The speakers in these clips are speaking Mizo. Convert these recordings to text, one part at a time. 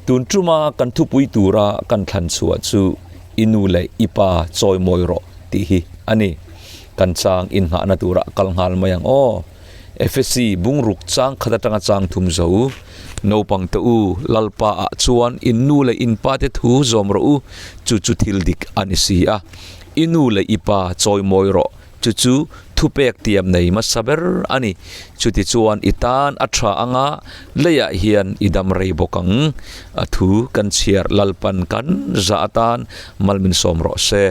Tun tuma kan thupui tura kan thlan chhuah chu i nu leh i pa chawimawi rawh tih hi a ni. Kan chang inngahna tura kal nghal mai ang aw. Efesi bungruk chang khat atanga chang thum zo. Naupang te u, Lalpa ah chuan in nu leh in pa te thu zawm rawh u, chu chu thil dik a ni si a. I nu leh i pa chawimawi rawh, chu chu thupek tiam nei hmasa ber a ni. Chutichuan i tan a tha anga leiah hian i dam rei bawk ang. A thu kan chhiar Lalpan kan zah atan mal min sawm rawh se.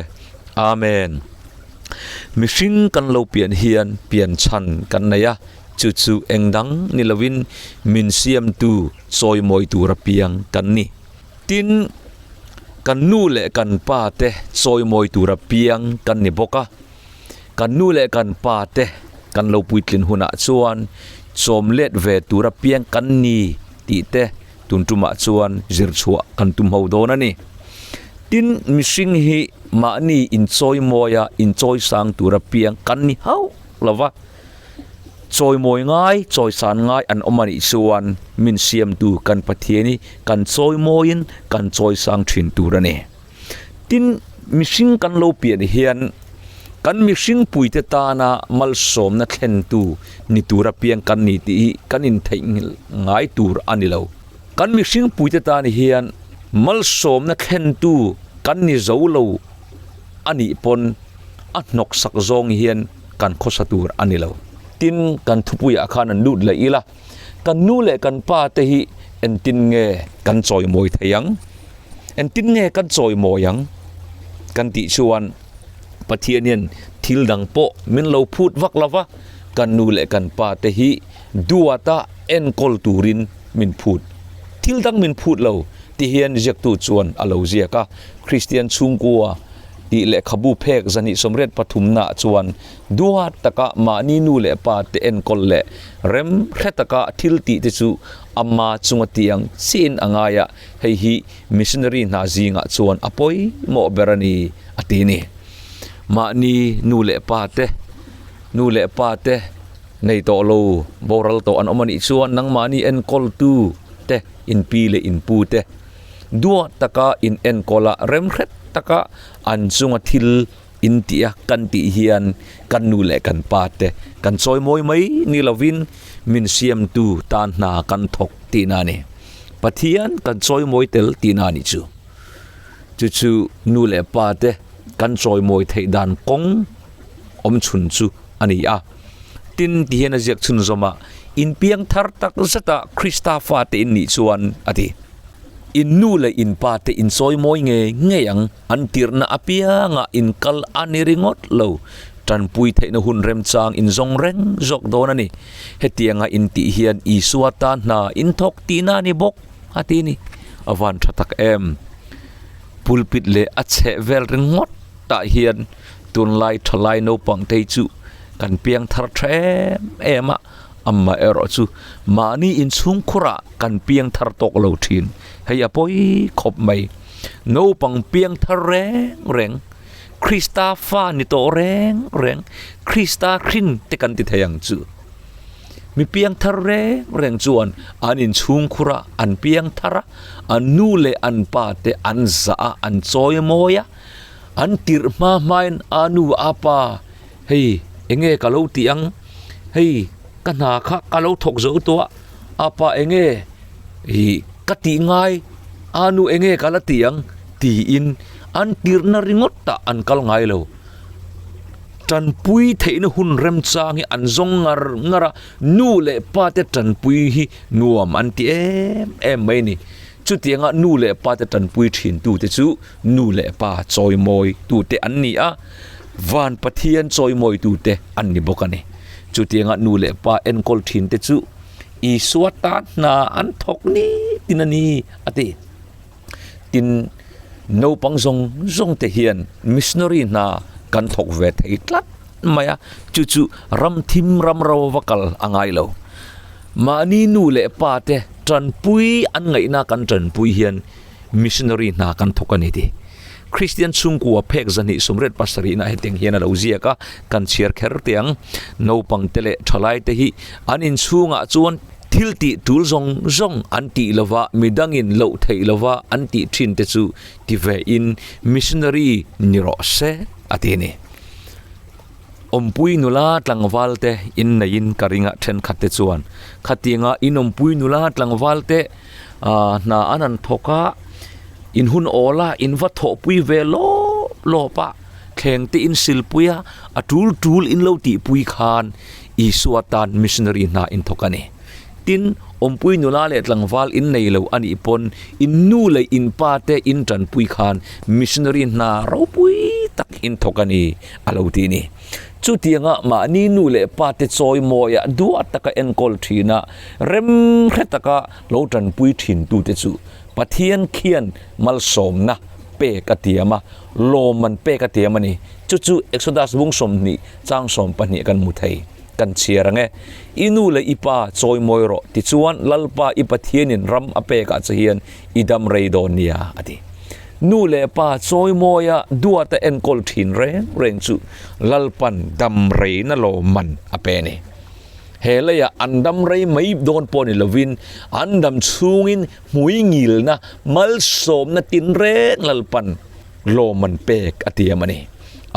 Amen. Mihring kan lo pian hian pian chhan kan nei a, chu chu eng dang ni lovin min siamtu chawimawi tura piang kan ni. Tin, kan nu leh kan pa te chawimawi tura piang kan ni bawk a, kan nu leh kan pa te kan lo puitlin hunah chuan chawm let ve tura piang kan ni tih te tun tumah chuan zir chhuah kan tum ho dawn a ni. Tin, mihring hi mahni inchawimawi a, inchawisang tura piang kan ni hauh lo va. Chawimawi ngai, chawisan ngai an awm a nih chuan min siamtu kan Pathian hi kan chawimawiin kan chawisang thin tur a ni. Tin, mihring kan lo pian hian kan mihring puite tana malsawmna thlentu ni tura piang kan ni tih hi kan intheihnghilh ngai tur a ni lo. Kan mihring puite tan hian malsawmna thlentu kan ni zo lo a nih pawn a hnawksak zawng hian kan khawsa tur a ni lo. Tin, kan thupuiah khan an lut leh ila, kan nu leh kan pa te hi engtin nge kan chawimawi thei ang? Engtin nge kan chawimawi ang? Kan tih chuan Pathian hian thil dang pawh min lo phut vak lo va, kan nu leh kan pa te hi duata enkawl turin min phut. Thil dang min phut lo ti hian ziaktu chuan a lo ziak a, Kristian chhungkua tih lehkhabu phek zahnih sawmriat pathumnaah chuan duat taka mahni nu leh pa te enkawl leh rem hre taka thil tih te chu ama chunga tiang chiin a ngai a, hei hi missionary hna zingah chuan a pawimawh ber a ni a ti ni. Mahni nu leh pa te, nu leh pa te nei tawh lo, boral tawh an awm a nih chuan nangmahni enkawltu te, inpi leh inpu te duat taka in enkawl a, rem hret taka an chunga thil in tih a kan tih hian kan nu leh kan pa te kan chawimawi mai ni lovin min siamtu tan hna kan thawk tihna a ni. Pathian kan chawimawi tel tihna a nih chu. Chu chu nu leh pa te kan chawimawi theih dan kawng awm chhun chu a ni a. Tin ti hian a ziak chhunzawm a, Inpiang thar tak zeta Krista fate in nih chuan a ti. In nu leh in pa te in chawimawi ngei ngei ang. An tirhna apiangah in kal a ni ringawt lo. Tanpui theihna hun remchang in zawng reng zawk dawn a ni. Hetianga in tih hian Isua tan hna in thawk tihna a ni bawk, a ti a ni. A van tha tak em! Pulpit leh a chheh vel ringawt tah hian tunlai thalai naupang te hi chu kan piang thar tha em em a. Amaherawh chu mahni inchhungkhurah kan piang thar tawk lo thin. Hei a pawi khawp mai. Naupang piang thar reng reng, Krista fa ni tawh reng reng, Krista hrin te kan ti thei ang chu. Mi piang thar reng reng chuan an inchhungkhurah an piang thar a, an nu leh an pa te an zah a, an chawi mawi a, an tirh hma hmain a nu a pa Hei, enge ka lo tih ang? Hei, ka hna kha ka lo thawk zo tawh a, apa enge ih ka tih ngai, a nu enge ka la tih ang? tiin an tirhna ringawt tah an kal ngai lo. Tanpui theihna hun remchang hi an zawng ngar ngar a, nu leh pa te tanpui hi nuam an ti em em mai a ni. Chutianga nu leh pa te tanpui thintute chu nu leh pa chawimawi tute an ni a. Van Pathian chawimawitute an ni bawk a ni. Chutianga nu leh pa enkawl thinte chu Isua tan hna an thawk ni tin a ni, a ti. Tin, naupang zawng zawngte hian missionary hna kan thawk ve thei tlat mai a, chu chu ram thim ram ro va kal a ngai lo. Mahni nu leh pate tanpui an ngaihna kan tanpui hian missionary hna kan thawk a ni ti. Kristian chhungkua phek zahnih sawmriat pasarihna hetiang hian a lo ziak a, kan chhiar kher teh ang. Naupangte leh thalaite hi an inchhungah chuan Thil tih tul zawng zawng an tih lova midangin loh theih lova an tih thin te chu ti ve in missionary ni rawh se a ti a ni. Awmpui nula tlangval te inneiin ka ring a thenkhat te chuan khatianga inawmpui nula tlangval te ah hna an han thawk a in hun awl a in va thawhpui ve lawp lawp a thleng te in silpui a a tul tul in lo tihpui khan Isua tan missionary hna in thawk a ni. Tin, awmpui nula leh tlangval in nei lo a nih pawn in nu leh in pa te in tanpui khan missionary hna ropui tak in thawk a ni a lo ti a ni. Chutianga mahni nu leh pa te chawimawi ah duat taka enkawl thin a, remhre taka lo tanpui thin tute chu Pathian khian malsawmna pek a tiam a, lawmman pek a tiam a ni. Chu chu Exodus bung 20 chang 12 kan hmu thei. Kan chhiar ang e. I nu leh i pa chawimawi rawh, tichuan Lalpa i Pathianin ram a pekah che hian i dam rei dawn nia, a ti. Nu leh pa chawimawia duata enkawl thin reng reng chu Lalpan dam reina lawmman a pe a ni. He leiah an dam rei mai dawn pawh ni lovin an dam chhungin hmui ngilna malsawmna tinreng Lalpan lawmman pek a tiam a ni.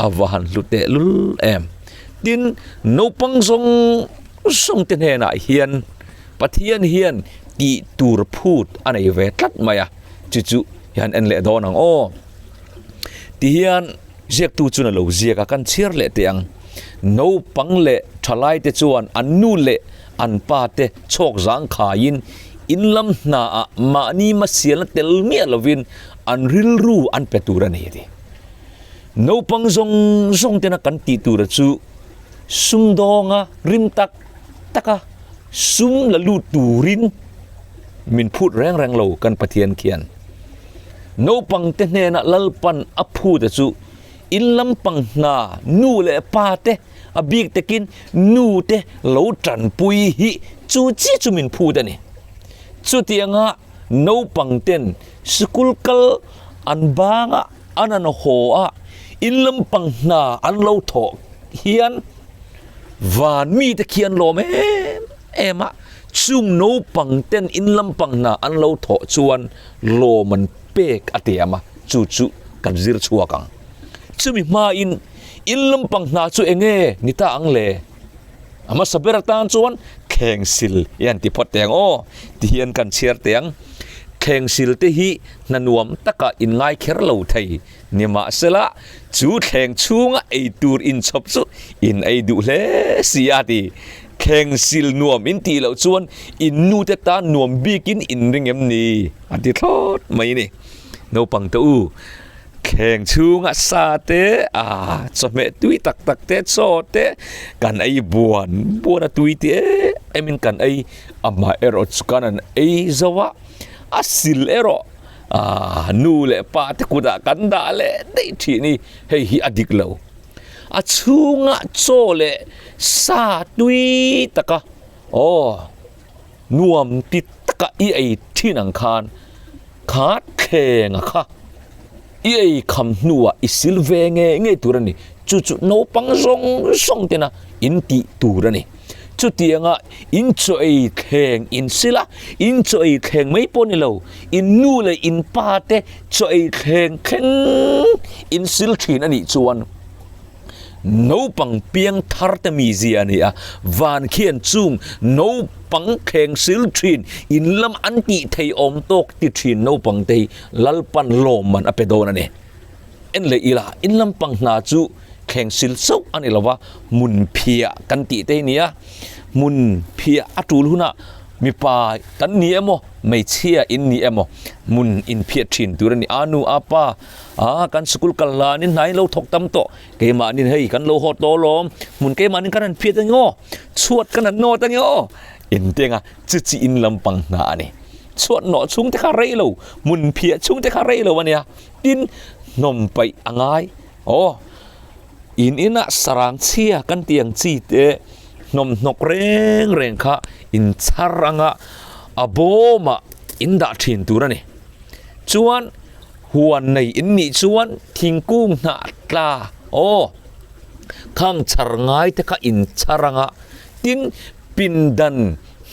A va han hlu teh lul em. Tin, naupang zawng zawng te hnenah hian Pathian hian tih tur phut a nei ve tlat mai a, chu chu hi han en leh dawn ang aw. Tihian ziaktu chuan a lo ziak a, kan chhiar leh teh ang. Naupang leh thalaite chuan an nu leh an pa te chhawk zang khaiin in lam hnaah mahni hmasialna tel miah lovin an rilru an pe tur a ni a ti. Naupang zawng zawng tena kan tih tura chu sumdawnga rim tak taka sum la lut turin min phut reng reng lo kan Pathian khian. Naupang te hnena Lalpan a phut a chu in lampang hna nu leh pa te a bik takin nu te lo tanpui hi chu chiah chu min phut a ni. Chutianga naupang ten sikul kal an banga an an haw a, in lampang hna an lo thawh hian van mite khi an lawm em em a, chung naupang ten in lampang hna an lo thawh chuan lawm an pek a tiam a, chu chu kan zir chhuak ang. Chumi hmain in lampang hna chu eng nge ni ta ang le? A hmasa ber atan chuan thleng sil i han ti phawt teh ang aw, ti hian kan chhiar teh ang. Thleng sil te hi hna nuam taka inngai kher lo thei nimahsela chu thleng chhunga ei tur inchhawp chu in ei duh hle si a ti. Thleng sil nuam in tih loh chuan in nute tan nuam bikin in ring em ni? a ti thlawt mai a ni. Naupang te u, thleng chhunga sa te, a chawhmeh tui tak tak te, chaw te kan ei buan buan a tui ti em emin kan ei amaherawh chu kan an ei zo a. A sil erawh aah nu leh pa te kutah kan dah leh daih thin hi hei hi a dik lo. A chhunga chaw leh sa tui taka aw nuam ti taka i ei thin ang khan kha thlenga kha i ei kham hnuah i sil ve ngei ngei tur a ni. Chu chu naupang zawng zawng tena in tih tur a ni. Chutianga in chaw ei thleng in sil a, in chaw ei thleng mai pawh ni lo, in nu leh in pa te chaw ei thleng thleng in sil thin a nih chuan naupang piang thar te mizia a ni a, van khian chung naupang thleng sil thin in lam an tih thei awm tawk ti thin naupang te hi Lalpan lawmman a pe dawn a ni. En leh ila, in lampang hna chu thleng sil chauh a ni lova, hmun phiah kan tih te hi nia, hmun phiah a tul hunah mipa kan ni emaw, hmeichhia in ni emaw, hmun inphiat thin tur a ni. A nu, a pa, a kan sikul kal hlanin hna in lo thawk tam tawh, keimahnin hei kan lo haw tawh alawm, hmun keimahnin kan han phiat ange aw, chhuat kan han nawt ange aw, intenga chi chi in lampang hna a ni. Chhuat nawh chhung te kha rei lo, hmun phiah chhung te kha rei lo a nia. Tin, hnawm paih a ngai. Aw, in inah sarang chhia kan tih ang chi te hnawm hnawk reng reng kha in chhar anga a bawmah in dah thin tur a ni. Chuan, huan nei in nih chuan thingkung hnah tla, aw, khang chhar ngai te kha in chhar anga tin pindan.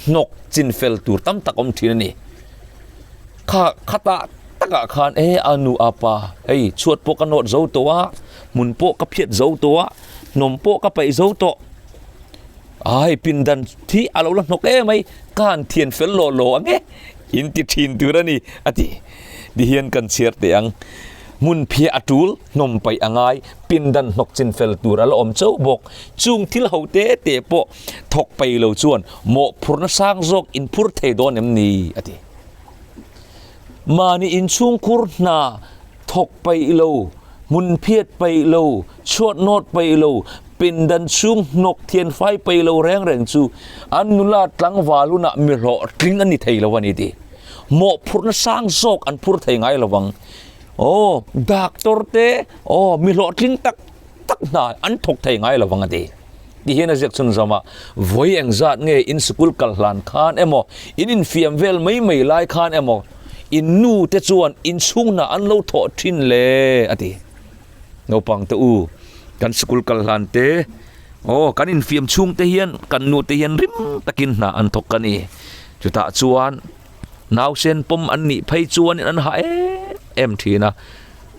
hnawk chin fel tur tam tak awm thin a ni. Kha khatah takah khan e a nu a pa hei chhuat pawh ka nawt zo tawh a, hmun pawh ka phiat zo tawh a, hnawm pawh ka paih zo tawh. Ai pindan hi a lo la hnawk em mai, ka han thian fel lawh lawh ang e, in ti thin tur a ni a ti. Tihian kan chhiar teh ang, hmun phiah a tul, hnawm paih a ngai, pindan hnawk chin fel tur a la awm chauh bawk. Chung thil ho te te pawh thawk paih lo chuan mawhphurhna sang zawk in phur thei dawn em ni a ti. Mahni inchhungkhur hna thawk paih lo, hmun phiat paih lo, chhuat nawt paih lo, pindan chhung hnawk thian fai paih lo reng reng chu an nula tlangval hunah mi hlawhtling an ni thei lo a ni tih mawhphurhna sang zawk an phur thei ngai lo vang. Aw, doctor te, aw, mi hlawhtling tak tak hna an thawk thei ngai lo vang a ti. Tihian a ziak chhunzawm a, Vawi engzat nge in sikul kal hlan khan emaw, in infiam vel mai mai lai khan emaw, in nu te chuan in chhung hna an lo thawh thin le a ti. Naupang te u, kan sikul kal hlan te, aw, kan infiam chhung te hian kan nu te hian rim takin hna an thawk a ni. Chutah chuan nausen pawm an nih phei chuan an hah em em thin a.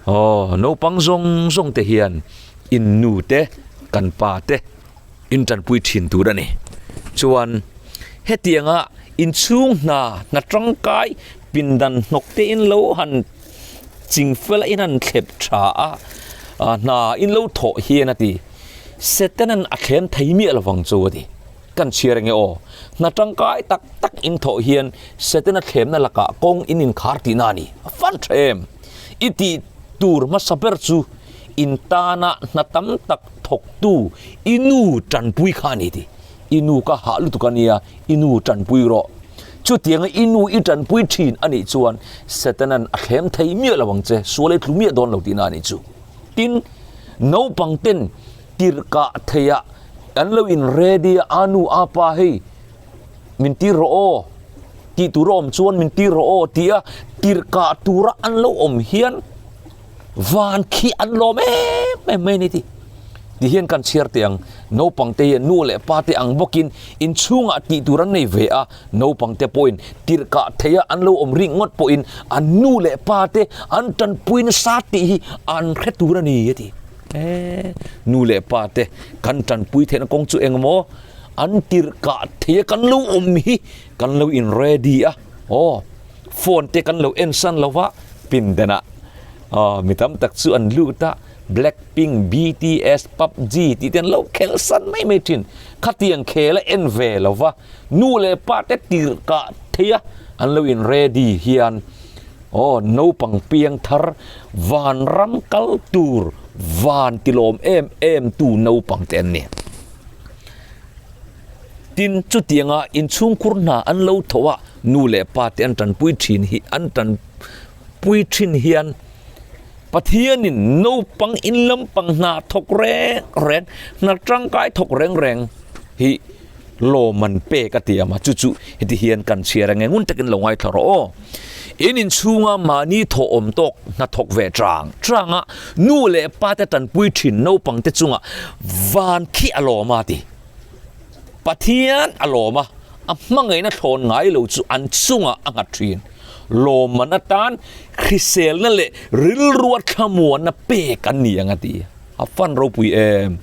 Aw, naupang zawng zawng te hian in nu te, kan pa te in tanpui thin tur a ni. Chuan hetianga inchhung hna, hna tangkai pindan hnawk te in lo han ching fel a, in han thlep tha a, hna in lo thawh hian a ti. Setanan a thlem thei miah lovang chu a ti. Kan chhiar enge aw? Hna tangkai tak tak in thawh hian Setana thlemna lakah kawng in inkhar tihna a ni. A fan tha em? I tih tur hmasa ber chu in tana hna tam tak thawktu i nu tanpui kha a ni tih. I nu ka hah lutuk a nia, i nu tanpui rawh. Chutianga i nu i tanpui thin a nih chuan Setanan a thlem thei miah lo ang che, sual ei tlu miah dawn lo tihna a nih chu. Tin, naupang ten tirhkah theihah an lo in ready a, a nu a pa hei min tir rawh aw tih tur a awm chuan min tir rawh aw tia tirhkah tura an lo awm hian van khi an lawm em em mai a ni tih ti hian kan chhiar teh ang naupang te hian nu leh pa te ang bawkin inchhungah tih tur an nei ve a naupang te pawhin tirhkah theih a an lo awm rik ngawt pawhin an nu leh pa te an tanpui nasa tih hi an hre tur a ni a ti. E, nu leh pa te kan tanpui theihna kawng chu engmaw an tirh kah thei a kan lo awm hi kan lo in ready a aw phone te kan lo en san lo va pindanah aw mi tam tak chu an lut a Blackpink BTS PUBG tih te an lo khel san mai mai thin khatiang khel a en ve lo va nu leh pa te tirh kah thei a an lo in ready hian Aw, naupang piang thar vanram kal tur van tilawm em em tu naupang te an ni. Tin, chutianga inchhungkhur hna an lo tho a, nu leh pa te an tanpui thin hi an tanpui thin hian Pathianin naupang in lampang hna thawk reng reng, hna tangkai thawk reng reng hi lawm an pek a ti a, chu chu heti hian kan chhiar ang e, ngun takin lo ngaithla rawh aw. In inchhunga mahni thawh awm tawk hnathawk ve chang changa nu leh pa te tanpui thin naupang te chungah van khi a lawm a ti. Pathian a lawm a, a hmangaihna thlawn ngai lo chu an chungah a nghat thin. Lawmman atan hriselna leh rilrua thlamuanna pek an ni ang a ti. A fan ropui em.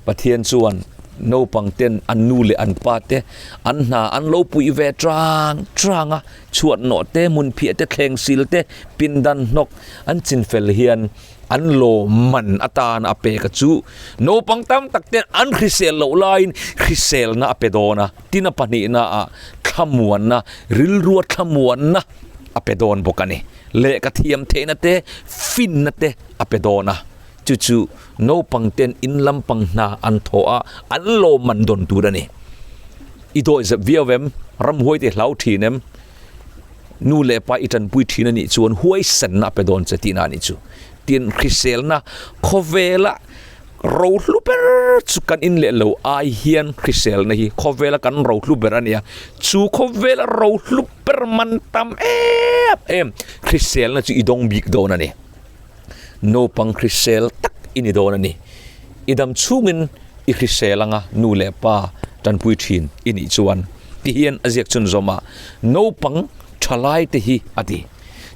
Pathian chuan naupang ten an nu leh an pa te an hna an lo puih ve chang chang a, chhuat nawh te, hmun phiah te, thleng sil te, pindan hnawk an chin fel hian an lawmman atan a pek a chu naupang tam tak ten an hrisel loh laiin hriselna a pe dawn a, tin a pahnihna ah thlamuanna, rilrua thlamuanna a pe dawn bawk a ni. Lehkha thiam theihna te, finna te a pe dawn a. Chu chu naupang ten in lampang hna an thawh a, an lawmman dawn tur a ni. I dawihzep viau em? Ramhuai te hlau thin em? Nu leh pa i tanpui thin a nih chuan huaisenna a pe dawn che tihna a nih chu. Tin, hriselna khawvela rohlu ber chu kan in leh lo ai hian hriselna hi khawvela kan rohlu ber a nia. Chu khawvela rohlu ber man tam em em hriselna chu i dawng bik dawn a ni. Naupang hrisel tak i ni dawn a ni. I dam chhungin i hrisel anga nu leh pa tanpui thin i nih chuan. Ti hian a ziak chhunzawm a, Naupang thalaite hi a ti.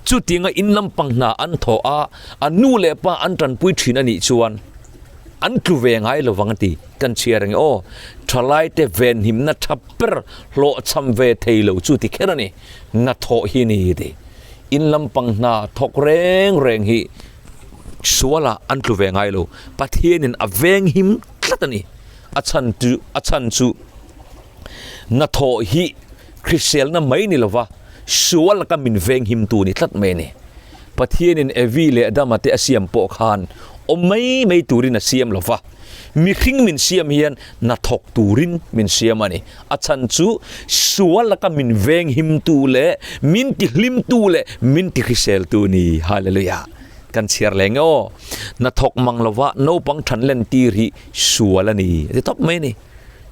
Chutianga in lampang hna an thawh a, an nu leh pa an tanpui thin a nih chuan an tlu ve ngai lo vang a ti. Kan chhiar ang e aw, thalaite venhimna tha ber hlawhchham ve thei lo chu ti kher a ni. Hnathawh hi ni ti. In lampang hna thawk reng reng hi sualah an tlu ve ngai lo. Pathianin a venghim tlat a ni. A chhan chu a chhan chu hnathawh hi hriselna mai ni lova sual laka min venghimtu ni tlat mai a ni. Pathianin Evi leh Adama te a siam pawh khan awm mai mai turin a siam lova, mihring min siam hian hnathawk turin min siam a ni. A chhan chu sual laka min venghimtu leh min tihlimtu leh min tihriseltu ni. Hallelujah! Kan chhiar leh nge aw. Hnathawk mang lova naupang than len tir hi sual a ni a ti tawp mai a ni.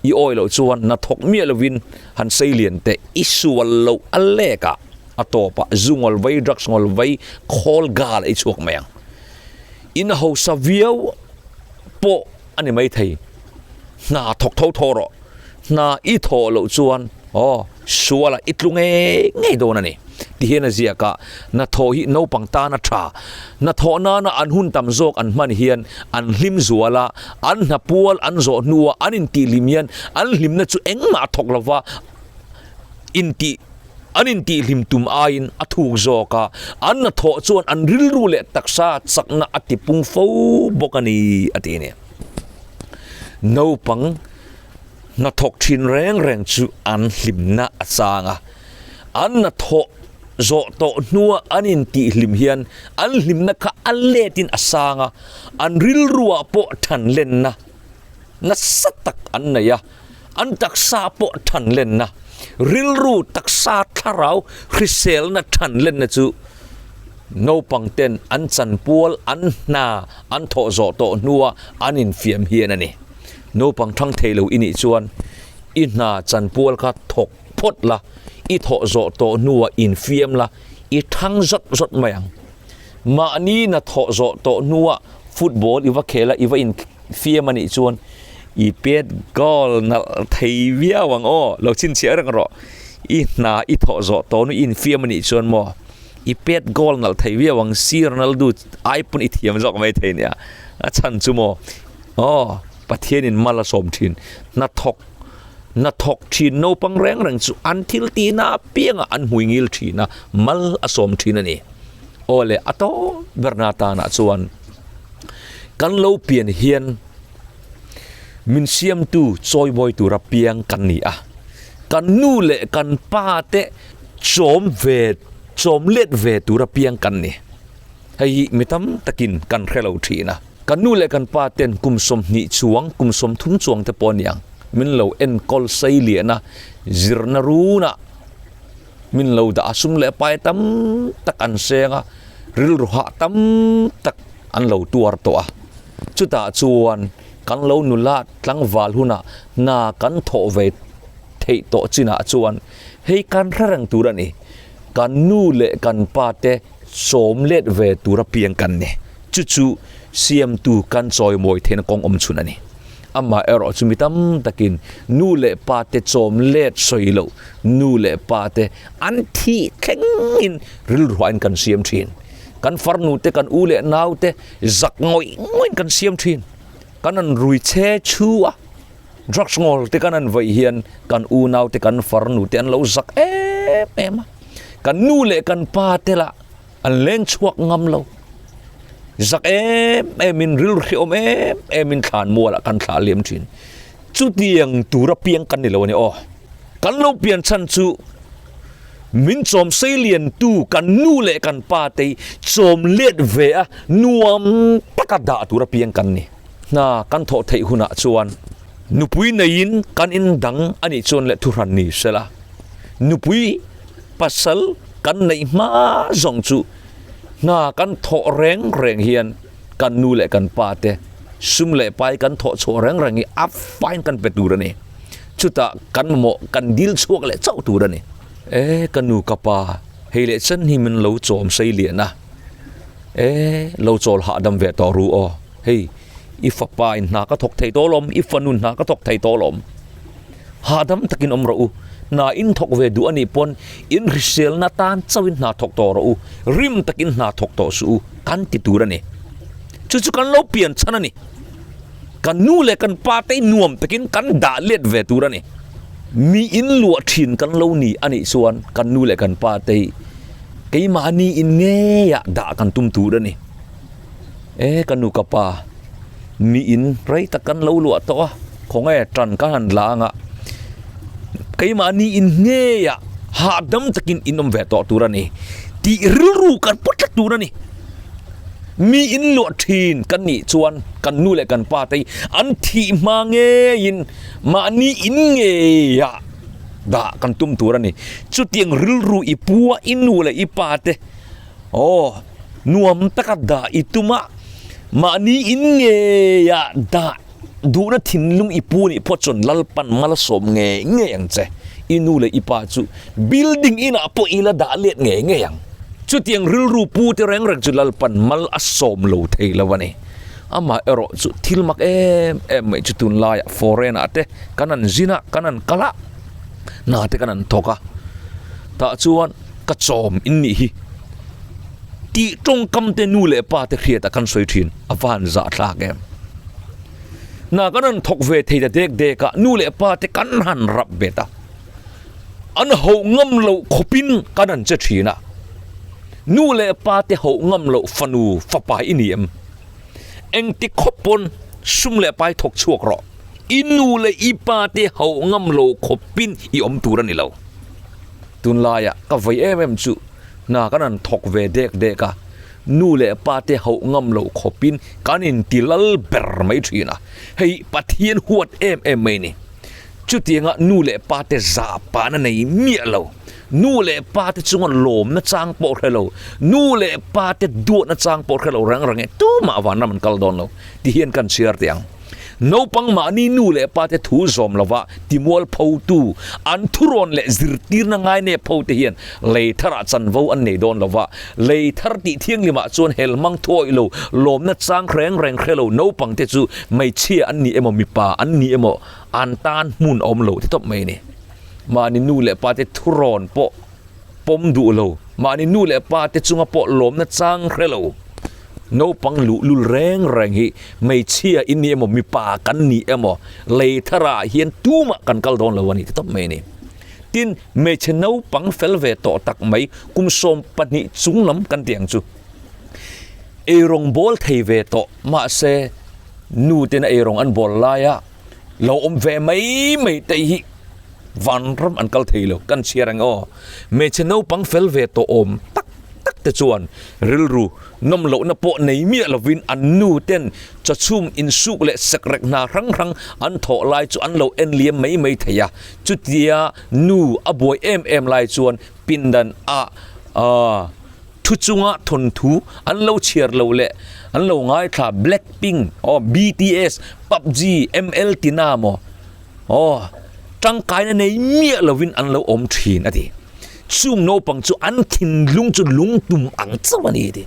I awi loh chuan hnathawk miah lovin han sei lian teh i sual loh a lek ah a tawp ah zu ngawl vai drugs ngawl vai khawl gal a i chhuak mai ang. In hausa viau pawh a ni maithei. Hna thawk tho tho rawh. Hna i thawh loh chuan aw sualah i tlu ngei ngei dawn a ni. Ti hian a ziak a, hnathawh hi naupang tan a tha. Hnathawh nana an hun tam zawk an hman hian an hlim zual a, an hnapual an zawh hnua an intihhlim hian an hlimna chu engmah a thawk lova intih an intihhlim tum aiin a thuk zawk a, an hnathawh chuan an rilru leh taksa chakna a tipung fo bawk a ni a ti a ni. Naupang hnathawk thin reng reng chu an hlimna a chang a, an hnathawh zawh tawh hnua an intihhlim hian an hlimna kha a letin a sang a, an rilruah pawh thanlenna nasa tak an nei a, an taksa pawh thanlenna, rilru taksa thlarau hriselna thanlenna chu naupang ten an chanpual an hna an thawh zawh tawh hnua an infiam hian a ni. Naupang thang thei lo i nih chuan i hna chanpual kha thawk phawt la, i thawh zawh tawh hnuah infiam la, i thang zawt zawt mai ang. Mahni hna thawh zawh tawh hnuah football i va khel a, i va infiam a nih chuan i pet goal nalh thei viau ang aw, lo chhinchhiah reng rawh. I hna i thawh zawh tawh hnu i infiam a nih chuan maw i pet goal nalh thei viau ang, si Ronaldo ai pawn i thiam zawk mai thei nia. A chhan chu maw Aw, Pathianin mal a sawm thin. Hnathawk, hnathawk thin naupang reng reng chu an thil tihna apiangah an hmui ngil thin a, mal a sawm thin a ni. Aw le, a tawp berna tanah chuan kan lo pian hian min siamtu chawimawi tura piang kan ni a. Kan nu leh kan pa te chawm ve, chawm let ve tura piang kan ni. Hei hi mi tam takin kan hre lo thin a. Kan nu leh kan pa ten kum 20 chuang, kum 30 chuang te pawh a ni ang, min lo enkawl sei lian a, zirna runah min lo dah a, sum leh pai tam tak an seng a, rilru hah tam tak an lo tuar tawh a. Chutah chuan kan lo nula tlangval hunah hna kan thawh ve theih tawh chinah chuan hei kan hre reng tur a ni. Kan nu leh kan pa te sawm let ve tura piang kan ni. Chu chu siamtu kan chawimawi theihna kawng awm chhun a ni. Amah erawh chu mi tam takin nu leh pa te chawm let sawi loh, nu leh pa te an thih thlengin rilruain kan siam thin. Kan farnu te, kan u leh nau te zak ngawih ngawih kan siam thin. Kan an rui chhe chhu a, drugs ngawl te kan an vaih hian kan unau te, kan farnu te an lo zak em em a. Kan nu leh kan pa te lah an leng chhuak ngam lo. Zak em em in rilru hreawm em em in thlan mualah kan thlah liam thin. Chutiang tura piang kan ni lo a ni aw. Kan lo pian chhan chu min chawm sei lian tu kan nu leh kan pa te chawm let ve a nuam taka dah tura piang kan ni. Hna kan thawh theih hunah chuan nupui neiin kan indang a nih chuan leh thuhran ni sela. Nupui pasal kan neih hma zawng chu hna kan thawh reng reng hian kan nu leh kan pa te sum leh pai kan thawh chhuah reng reng hi a fine kan pe tur a ni. Chutah kan mamawh kan dil chhuak leh chauh tur a ni. E ka nu ka pa hei leh chen hi min lo chawm sei lian a, e lo chawl hahdam ve tawh ru aw, hei i fapa in hna ka thawk thei tawh lawm, i fanu hna ka thawk thei tawh lawm. Hahdam takin awm rawh u. Hna in thawk ve duh a nih pawn in hriselna tan chauhin hna thawk tawh rawh u, rim takin hna thawk tawh suh u kan ti tur a ni. Chu chu kan lo pian chhan a ni. Kan nu leh kan pa te nuam takin kan dah let ve tur a ni. Mi in luah thin kan lo ni a nih chuan kan nu leh kan pa te hi keimahni in ngeiah dah kan tum tur a ni. E ka nu ka pa, mi in rei tak kan lo luah tawh a, khawnge tan ka han la anga keimahni in ngeiah hahdam takin in awm ve tawh tur a ni tih rilru kan pawt tlat tur a ni. Mi in luah thin kan nih chuan kan nu leh kan pa te hi an thih hma ngeiin mahni in ngeiah dah kan tum tur a ni. Chutiang rilru i pu a, i nu leh i pa te aw nuam taka dah i tum a, mahni in ngeiah dah duhna thinlung i pu nih phawt chuan Lalpan malsawm ngei ngei ang che. I nu leh i pa chu building inah pawh i la dah let ngei ngei ang. Chutiang rilru pu te reng reng chu Lalpan mal a sawm lo thei lo a ni. Amah erawh chu thil mak em em mai chu tunlaiah foreign ah te kan han zin a, kan han kal a, hna te kan han thawk a, tah chuan ka chawm in nih hi tih tawngkam te nu leh pa te hriatah kan sawi thin a va han zahthlak em. Hna kan han thawk ve thei ta dek dek a, nu leh pa te kan han rap bet a, an hauh ngam loh khawpin kan han che thin a, nu leh pa te hauh ngam loh fanu fapa i ni em? Engti khawp pawn sum leh pai thawk chhuak rawh, i nu leh i pa te hauh ngam lo khawpin i awm tur a ni lo. Tunlaiah ka vei em em chu hna kan han thawk ve dek dek a, Nu leh pa te hauh ngam loh khawpin kan inti lal ber mai thin a, hei Pathian huat em em mai ni. Chutianga nu leh pa te zah pahna nei miah lo, nu leh pa te chunga lawmna chang pawh hre lo, nu leh pa te duatna chang pawh hre lo reng reng e, tumah vanram an kal dawn lo ti hian kan chhiar teh ang. Naupang mahni nu leh pa te thu zawm lova timual photu, an thurawn leh zirtirna ngainep pho te hian lei tharah chanvo an nei dawn lova, lei thar tih thianghlimah chuan helhmang thuawih lo, lawmna chang reng reng hre lo naupang te chu hmeichhia an ni emaw mipa an ni emaw an tan hmun a awm lo ti tawp mai a ni. Mahni nu leh pa te thurawn pawh pawm duh lo, mahni nu leh pa te chunga pawh lawmna chang hre lo. Naupang luhlul reng reng hi hmeichhia i ni emaw mipa kan ni emaw lei tharah hian tumah kan kal dawn lo a ni ti tawp mai a ni. Tin, hmeichhe naupang fel ve tawh tak mai kum 12 chung lam kan tih ang chu eirawng bawl thei ve tawh mahse nu tena eirawng an bawl laia lo awm ve mai mai te hi vanram an kal thei lo kan chhiar ang aw. Hmeichhe naupang fel ve tawh awm tak tak te chuan rilru nawm lohna pawh nei miah lovin an nu ten chawchhum insuk leh sekrek hna hrang hrang an thawh lai chu an lo en liam mai mai thei a. Chutia nu a buai em em lai chuan pindan ah thu chunga thawnthu an lo chhiar lo leh an lo ngaithla Blackpink aw BTS, PUBG, ML tina maw aw tangkaina nei miah lovin an lo awm thin a ti. Chung naupang chu an thinlung chu lungtum ang chauh a ni ti.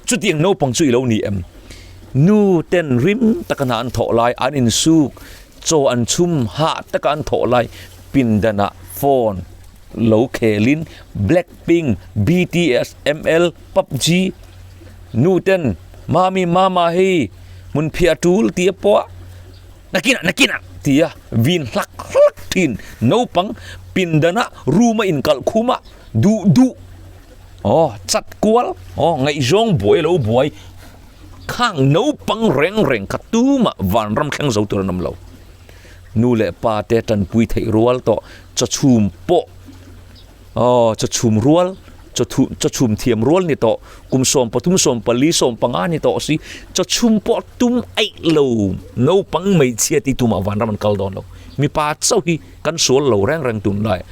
Chutiang naupang chu i lo ni em? Nu ten rim taka hna an thawh lai, an insuk, chaw an chhum hah taka an thawh lai pindanah phone lo khelin Blackpink, BTS, ML, PUBG nu ten Mami, Mama hei hmunphiah tul ti a pawh a. Nakinah, nakinah! tia vin hlak hlak thin naupang pindana room a inkalh khum a, duh duh aw chat kual aw ngaihzawng buai lo buai khang naupang reng reng kha tumah vanram thleng zo tur an awm lo. Nu leh pa te tanpui theih rual tawh chawchhum pawh Aw, chawchhum rual, chawthu, chawchhum thiam rual ni tawh, kum 13, 14, 15 ni tawh si, chawchhum pawh tum aih lo, naupang hmeichhia tih tumah vanram an kal dawn lo. Mipa chauh hi kan sual lo reng reng tunlai.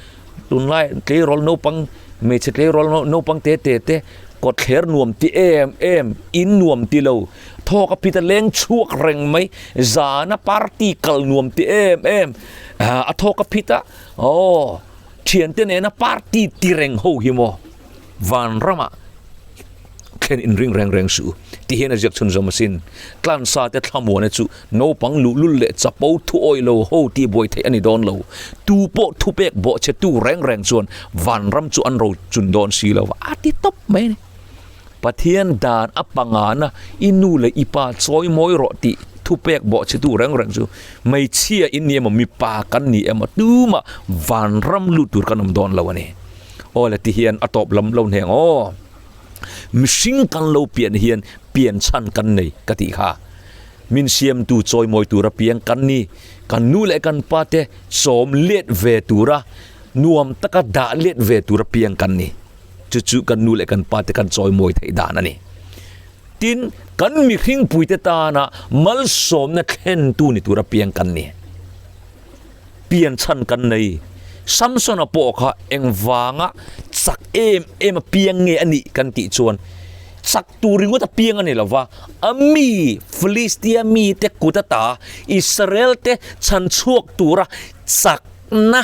Tunlai tleirawl naupang, hmeichhe tleirawl naupang te te te, kawtthler nuam ti em em, in nuam ti lo, thawk a phit a leng chhuak reng mai, zana party kal nuam ti em em, a thawk a phit a, aw. Thiante nena party ti reng ho hi maw vanramah thlen inring reng reng suh u, ti hian a ziak chhunzawm asin. Tlansa te thlamuana chu naupang luhlul leh chapo thu awih lo ho tih buai theih a ni dawn lo. Tu pawh thupek bawhchhetu reng reng chuan vanram chu an ro chun dawn si lo va, a ti tawp mai a ni. Pathian dan a pangana i nu leh i pa chawi mawi rawh tih thupek bawhchhetu reng reng chu hmeichhia in ni emaw mipa kan ni emaw tumah vanram lut tur kan awm dawn lo a ni. Aw le ti hian a tawp lam lo hneng aw. Mihring kan lo pian hian pian chhan kan nei ka tih kha. Min siamtu chawi mawi tura piang kan ni. Kan nu leh kan pa te sawm let ve tura nuam taka dah let ve tura piang kan ni. Chu chu kan nu leh kan pa te kan chawimawi theih dan a ni. Tin, kan mihringpuite tana malsawmna thlentu ni tura piang kan ni. Pian chhan kan nei. Samsona pawh kha engvanga chak em em a piang nge a nih kan tih chuan chak tur ringawt a piang a ni lo va, a mi Philistia mite kut ata Israel te chhan chhuak tura chakna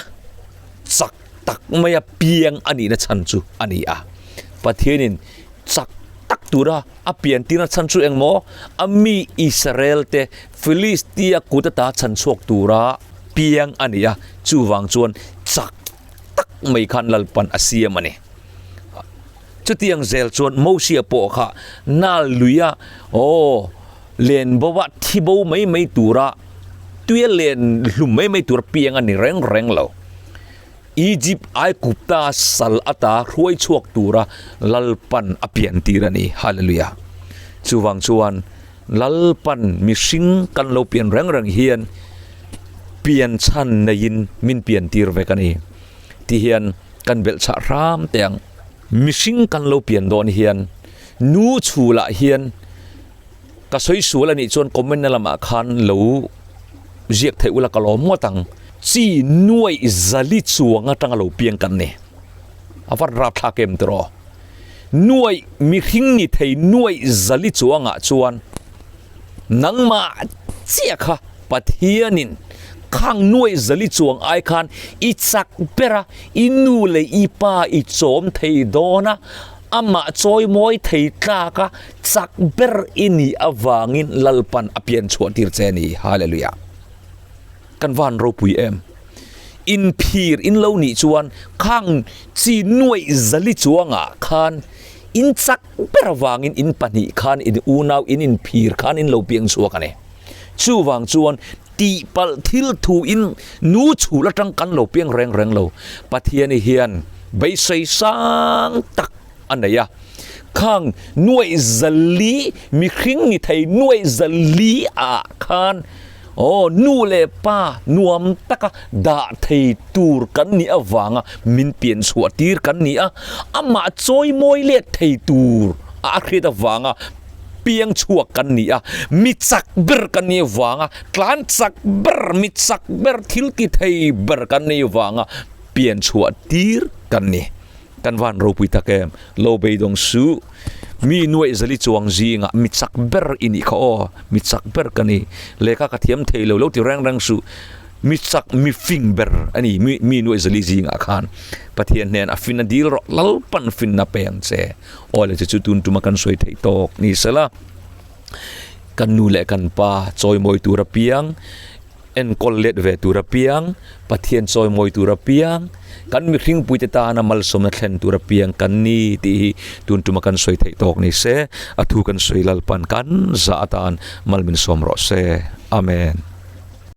chak tak maia piang a nihna chhan chu a ni a. Pathianin chak tak tura a pian tirna chhan chu engmaw? A mi Israelte Philistia kut ata chhan chhuak tura piang a ni a, chuvang chuan chak tak mai khan Lalpan a siam a ni. Chutiang zel chuan Mosia pawh kha nal luia aw len bo a thi bo mai mai tura tuia len hlum mai mai tura piang a ni reng reng lo. Egypt Aigupta sal ata hruai chhuak tura Lalpan a pian tir a ni. Hallelujah. Chuvang chuan Lalpan mihring kan lo pian reng reng hian pian chhan neiin min pian tir vek a ni. Ti hian kan belh chhah hram teh ang. Mihring kan lo pian dawn hian nu chhulah hian ka sawi sual a nih chuan comment na lamah khan lo ziak theih ula ka lawm ngawt ang. Chi nuaih zali chuang atanga lo piang kan ni. A vat rapthlak em tiraw? Nuaih mihring ni thei nuaih zali chuangah chuan nangmah chiah kha Pathianin khang nuaih zali chuang ai khan i chak ber a, i nu leh i pa i chawm thei dawn a, amah chawimawi thei tlak a chak ber i nih avangin Lalpan a pian chhuah tir che a ni. Hallelujah! Kan van ropui em? Inphir in lo nih chuan khang chi nuaih zali chuangah khan in chak ber avangin in pahnih khan in unau in inphir khan in lo piang chhuak a ni. Chuvang chuan tihpalh thil thu in nu chhul atang kan lo piang reng reng lo. Pathiani hian beisei sang tak a nei a. Khang nuaih zali mihring ni thei nuaih zali ah khan aw nu leh pa nuam taka dah thei tur kan nih avanga min pian chhuah tir kan ni a. Amah chawimawi let thei tur a a hriat avanga piang chhuak kan ni a, mi chak ber kan nih avanga tlan chak ber, mi chak ber thil ti thei ber kan nih avanga pian chhuah tir kan ni. Kan van ropui tak em, lo beidawng suh, mi nuaih zali chuang zingah mi chak ber i nih kha aw, mi chak ber ka ni, lehkha ka thiam thei lo, lo ti reng reng suh, mi chak mi fing ber a ni, mi mi nuaih zali zingah khan Pathian hnen a fin a dil rawh, Lalpan finna pe ang che. Aw le chu chu tun tuma kan sawi theih tawk ni sela, kan nu leh kan pa chawimawi tur apiang, enkawl let ve tur apiang, Pathian chawimawi tur apiang, kan mihring puite tana malsawmna thlen tur apiang kan ni tih hi tun tuma kan sawi theih tawk ni se, a thu kan sawi Lalpan kan zah atan mal min sawm rawh se. Amen.